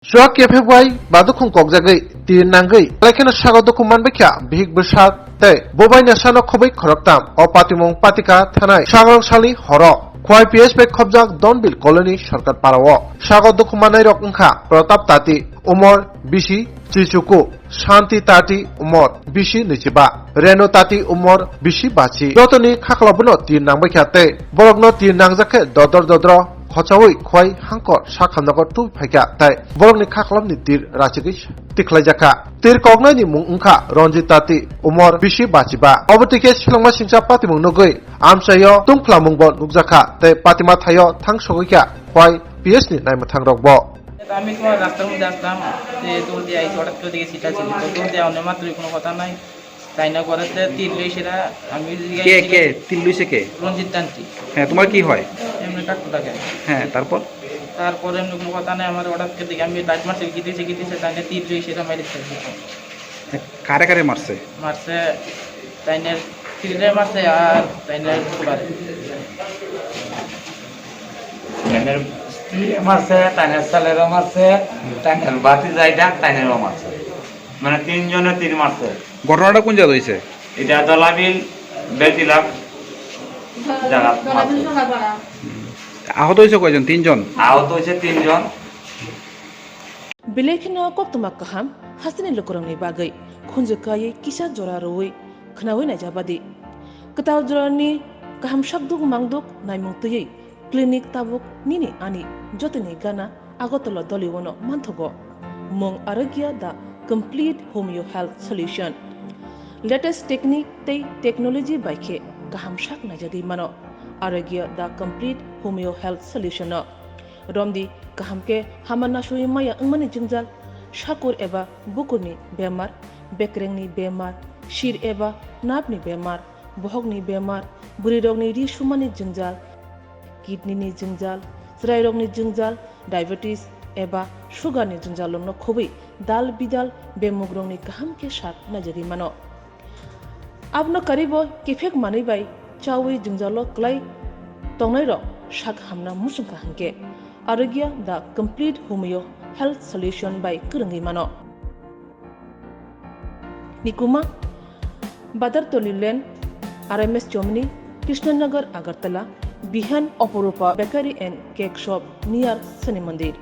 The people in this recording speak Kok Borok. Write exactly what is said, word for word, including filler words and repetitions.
Chuak kephek bai badukhung kokjagwi tir nangwi, belai kheno sago dukhu manbaikha bihik bwsa tei bubaini sano khobwi khoroktham. O patimung patika thanai sagrong salni horo Khwai P S bai khobjak Donbil Colony Sarkar Parao. Sago dukhu mannairok wngkha Pratap Tati, umor bisi chichuku, Shanti Tati, umor bisi nwichiba, Renu Tati, umor bisi bachi. Jotoni khakhalo bono tir nangbaikha tei borokno tir nangjak khe dodor dodro khochaui Khwai Hangkor sakhamnago tubui phaikha tei borokni khakhlopni tir rachigwi tikhlaijakha. Tir koknaini mung wngkha Ranjit Tati, umor bisi bachiba. Obo twi khe selengma singcha patimung nugwi amchaio tungphlamungbo nukjakha tei patima thaio thangsogwikha Khwai P S ni naimwthangrokbo. আমি তোমার রাস্তার মধ্যে আসলাম, যে দৌড় দিয়ে আইসি, হঠাৎ করে দেখি সিটা ছিল, তো দৌড় দিয়ে অনেক মাত্রই কোনো কথা নাই। তাই না করাতে তীর লইছে না, আমি ওই দিকে কে, কে? তীর লইছে কে? রঞ্জিত তান্ত্রিক। হ্যাঁ, তোমার কি হয়? এমনি কাকু থাকে। হ্যাঁ, তারপর? তারপরে এমনি কোনো কথা নাই, আমার হঠাৎ করে দেখি আমি লাইট মারছি, গিতেছে, গিতেছে, তাই না তীর লইছে না, মারি দিছে। কারে কারে মারছে? মারছে, তাই না তীরে মারছে আর তাই না ফুলারে। তাইনের স্ত্রী মারছে, তাইনের ছেলেরও মারছে, তাইনের ভাতিজা এটা, তাইনেরও মারছে। মানে তিনজনে তীর মারছে। ঘটনাটা কোন জায়গায় হয়েছে? এটা দলাবিল বেতিলাক জায়গা মারছে। আহত হয়েছে কয়জন? তিনজন? আহত হয়েছে তিনজন। Belai kheno koktwma kaham hasteni lukurokni bagwi khunju kaiwi kisa jora rwui khwnaui naijabadi. Kwtal jorani kaham sakduk mangduk naimung twiwi clinic tabuk nini ani jotoni gana Agartala Doliwono manthogo. Mung Arogya the complete homeo health solution. Latest technique tei technology bai khe kaham sak naijagwi mano Arogya the complete homeo health solution no. Romdi kaham khe hama nasui maya wngmani jwngjal, sakur eba bukurni bemar, bekrengni bemar, sir eba nerve ni bemar, bohokni bemar, bwrwirokni ri sumani jwngjal, kidney ni jwngjal, chwrairokni jwngjal, diabetes eba sugar ni jwngjal rokno khobwi dal bidal bemugrokni kaham khe sak naijagwi mano. Abono karwibo kiphek manwi bai chaui jwngjalo kwlai tongnairok sak hamna muchungkha hwnkhe Arogya the complete homeo health solution bai kwrwngwi mano. Nikuma, Badartoli Lane, R M S Chomni, Krishnanagar, Agartala, Bihan, Oporupa Bakery and Cake Shop near Shani Mandir.